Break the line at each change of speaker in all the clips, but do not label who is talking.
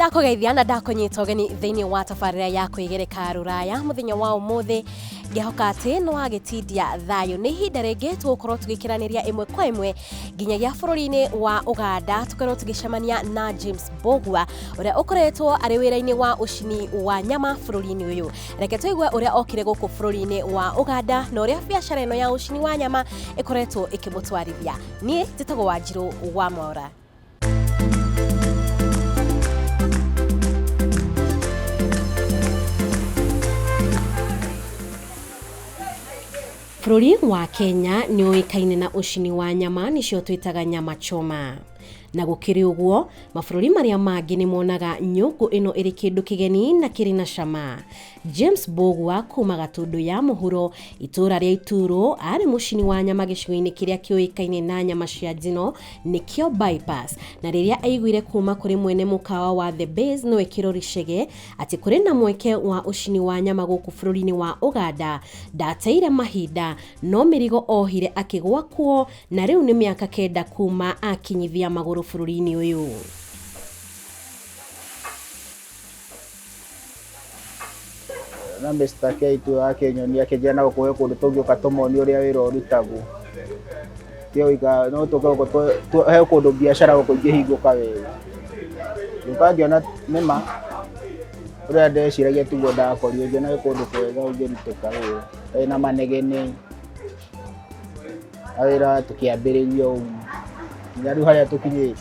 Ndakugeithia na ndakunyita ũgeni thĩinĩ wa tabarĩra ya kwĩgereka rũraya mũthenya wa ũmũthĩ. Ngĩhoka atĩ nĩ wagĩtindia thayũ. Nĩ ihinda rĩngĩ tũgũkorwo tũgĩkĩranĩria ĩmwe kwa ĩmwe nginyagia bũrũri-inĩ wa Ũganda, tũkorwo tũgĩcemania na James Mbũgua ũrĩa ũkoretwo arĩ wĩra-inĩ wa ũcini wa nyama bũrũri-inĩ ũyũ. Reke tũigue ũrĩa okire gũkũ bũrũri-inĩ wa Ũganda na ũrĩa biacara ĩno ya ũcini wa nyama ĩkoretwo ĩkĩmũtwarithia. Niĩ njĩtagwo Wanjirũ wa Mwaũra. Bũrũri wa Kenya nĩ ũĩkaine na ũcini wa nyama, nĩcio twĩtaga nyama choma. Na gũkĩrĩ ũguo, mabũrũri marĩa mangĩ nĩ monaga nyũngũ ĩno ĩrĩ kĩndũ kĩgeni na kĩrĩ na cama. James Mbũgua kuma Gatũndũ ya Mũhuro, itũũra rĩa Ituro, arĩ mũcini wa nyama gĩcigo-inĩ kĩrĩa kĩũĩkaine na nyama cia njino nĩkĩo Bypass. Na rĩrĩa aiguire kuma kũrĩ mwene mũkawa wa The Base nĩwe Kĩrori Chege atĩ kũrĩ na mweke wa ũcini wa nyama gũkũ bũrũri-inĩ wa Ũganda, ndateire mahinda no mĩrigo ohire akĩgwa kuo na rĩu nĩ mĩaka 9 kuma akinyithia magũrũ bũrũri-inĩ ũyũ.
Na Mr. K tu akĩnyonia akĩnjĩra na gũkũ he kũndũ tũngĩũka tũmonie ũrĩa wĩra ũrutagwo. Tio wika no tũke gũkũ he kũndũ biacara gũkũ ingĩhingũka wega. Ngĩũka ngĩona nĩma ũrĩa ndeciragia tiguo ndakorire, ngĩona nĩ kũndũ kwega ũngĩrutĩka wĩra. Wĩna manegene na wĩra tũkĩambĩrĩria ũguo nginya rĩu harĩa tũkinyĩte.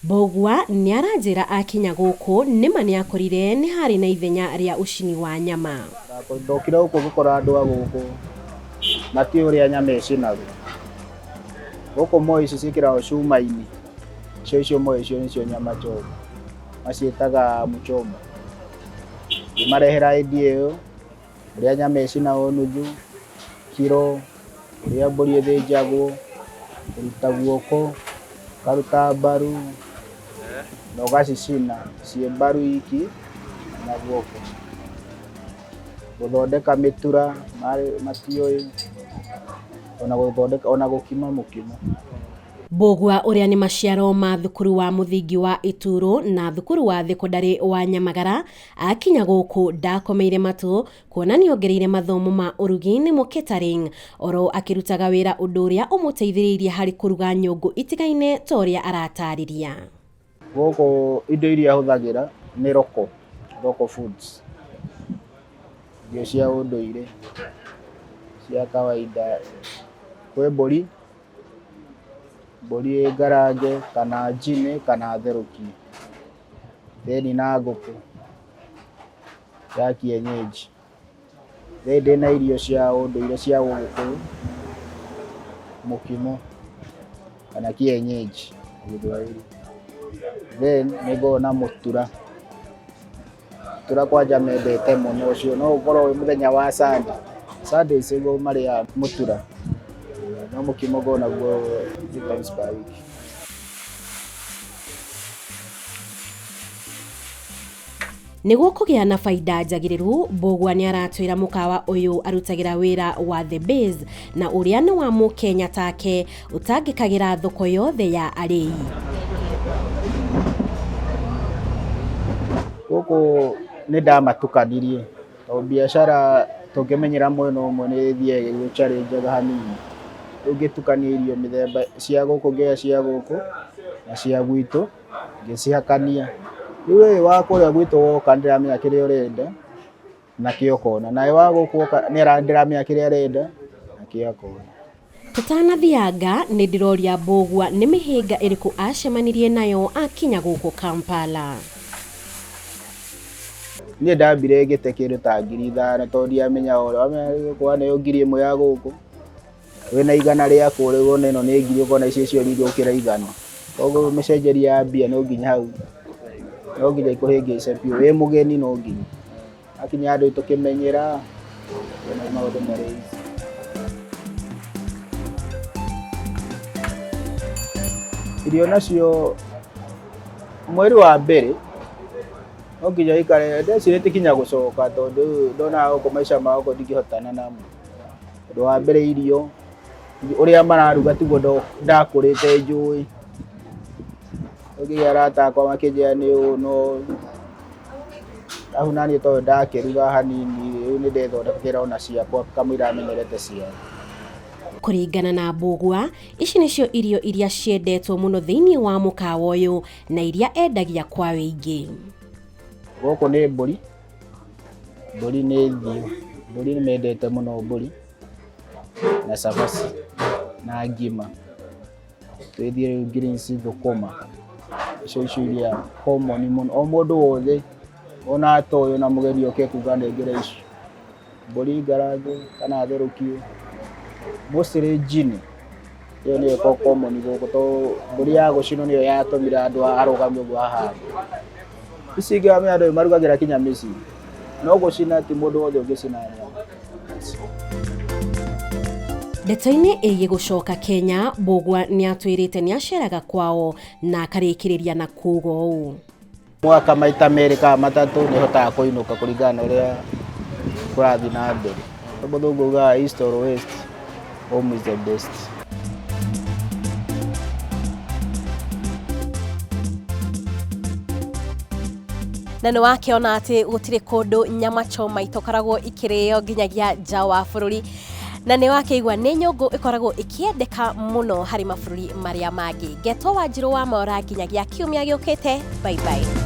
Mbũgua nĩ aranjĩra akinya gũkũ nĩma nĩ akorire nĩ harĩ na ithenya rĩa ũcini wa nyama.
Ndokire gũkũ ngĩkora andũ a gũkũ matiũĩ ũrĩa nyama ĩcinagwo. Gũkũ moĩ ici ciĩkĩragwo cuma-inĩ, icio icio moĩ icio nĩcio nyama choma, maciĩtaga mũchoma. Ngĩmarehera idea ĩyo ũrĩa nyama ĩcinagwo nuthu, kiro, ũrĩa mbũri ĩthĩnjagwo, kũruta guoko, ũkaruta mbaru na ũgacicina ciĩ mbaru iki na guoko. Gũthondeka mĩtura matiũĩ, ona gũthondeka ona gũkima mũkimo.
Mbũgua ũrĩa nĩ maciaro ma thukuru wa mũthingi wa Ituro na thukuru wa thekondarĩ wa Nyamagara akinya gũkũ ndakomeire matũ kuona nĩongereire mathomo ma ũrugi nĩmo catering oro akĩrutaga wĩra ũndũ ũrĩa ũmũteithĩrĩirie harĩ kũruga nyũngũ itigaine ta ũrĩa aratarĩria.
Gũkũ indo iria hũthagĩra nĩ Roko, Roko Foods. Irio cia ũndũire cia kawaida, kwĩ mbũri, mbũri ĩ ngarange kana njine kana therũkie, then na ngũkũ ya kienyeji. Then ndĩna irio cia ũndũire cia ũgĩkũyũ, mũkimo kana kienyeji Gĩthwaĩri. Then nĩ ngoragwo na mũtura. Mũtura kwanja mendete mũno ũcio, no ũkorwo wĩ mũthenya wa Sunday. Sundays nĩguo marĩaga mũtura. No mũkimo ngoragwo naguo three times per week.
Nĩguo kũgĩa na baida njagĩrĩru, Mbũgua nĩ aratwĩra mũkawa ũyũ arutagĩra wĩra wa The Base na ũrĩa nĩ wa mũkenya take ũtangĩkagĩra thoko yothe ya arĩi.
Gũkũ nĩ ndamatukanirie tondũ biacara tũngĩmenyera mwena ũmwe nĩ ĩthiaga ĩgĩgũ-challenge hanini. Rĩu ngĩtukania irio mĩthemba cia gũkũ ngĩoya cia gũkũ na cia gwitũ ngĩcihakania. Rĩu ũyũ wa kũrĩa gwitũ woka nĩndĩramenya kĩrĩa ũrenda nakĩo ũkona, nawe wa gũkũ woka nĩndĩramenya kĩrĩa arenda nakĩo akona.
Tũtanathianga nĩ ndĩroria Mbũgua nĩ mĩhĩnga ĩrĩkũ acemanirie nayo akinya gũkũ Kampala.
Niĩ ndambire ngĩte kĩndũ ta 5,000 tondũ ndiamenyaga ũrĩa, wamenya waneo 1,000 ya gũkũ wĩna 100 rĩa kũrĩa ũkona ĩno nĩ ngiri ũkona icio icio nyingĩ gũkĩra 100. Koguo mĩcenjerie ya mbia no nginya hau no nginya ikũhĩngĩce biũ, wĩ mũgeni no nginya. Akinya handũ tũkĩmenyera ũkĩona maũndũ marĩ easy. Irio nacio mweri wa mbere no nginya ũikare, ndecirĩtie nginya gũcoka tondũ ndonaga gũkũ maica ma gũkũ ndingĩhotana namo. Ũndũ wa mbere irio, ũrĩa mararuga tiguo ndakũrĩte njũĩ. Ngĩgĩa arata akwa makĩnjĩra nĩ ũũ no arabu naniĩ tondũ ndakĩruga hanini rĩu nĩ ndethondekagĩra ona ciakwa kamũira menyerete ciao.
Kũringana na Mbũgua, ici nĩcio irio iria ciendetwo mũno thĩinĩ wa mũkawa ũyũ na iria endagia kwa wĩingĩ.
Gũkũ nĩ mbũri, mbũri nĩ thiũ, mbũri nĩ mendete mũno mbũri na cabaci na ngima. Twĩthiĩ rĩu greens thũkũma, icio icio iria common mũno, o mũndũ wothe ona atoĩ ona mũgeni oke kuga nengera ici. Mbũri ngarange kana therũkie, mostly njini, ĩyo nĩyo ĩkoragwo common gũkũ tondũ mbũri ya gũcinwo nĩyo yatũmire andũ arũgame ũguo hahana. Ici ingĩ wamenya andũ marugagĩra kinya mĩciĩ, no gũcina ti mũndũ wothe ũngĩcina nyama.
Ndeto-inĩ ĩgiĩ gũcoka Kenya, Mbũgua nĩ atwĩrĩte nĩ aceraga kwao na akarĩkĩrĩria na kuuga ũũ.
Mwaka maita merĩ kana matatũ nĩ hotaga kũinũka kũringana na ũrĩa kũrathiĩ na mbere. Mũthũngũ augaga east or west, home is the best.
Na nĩ wakĩona atĩ gũtirĩ kũndũ nyama choma itokoragwo ikĩrĩo nginyagia nja wa bũrũri, na nĩ wakĩigua nĩ nyũngũ ĩkoragwo ĩkĩendeka mũno harĩ mabũrũri marĩa mangĩ. Ngetwo Wanjirũ wa Maora nginyagia kiumia gĩũkĩte. Bye bye.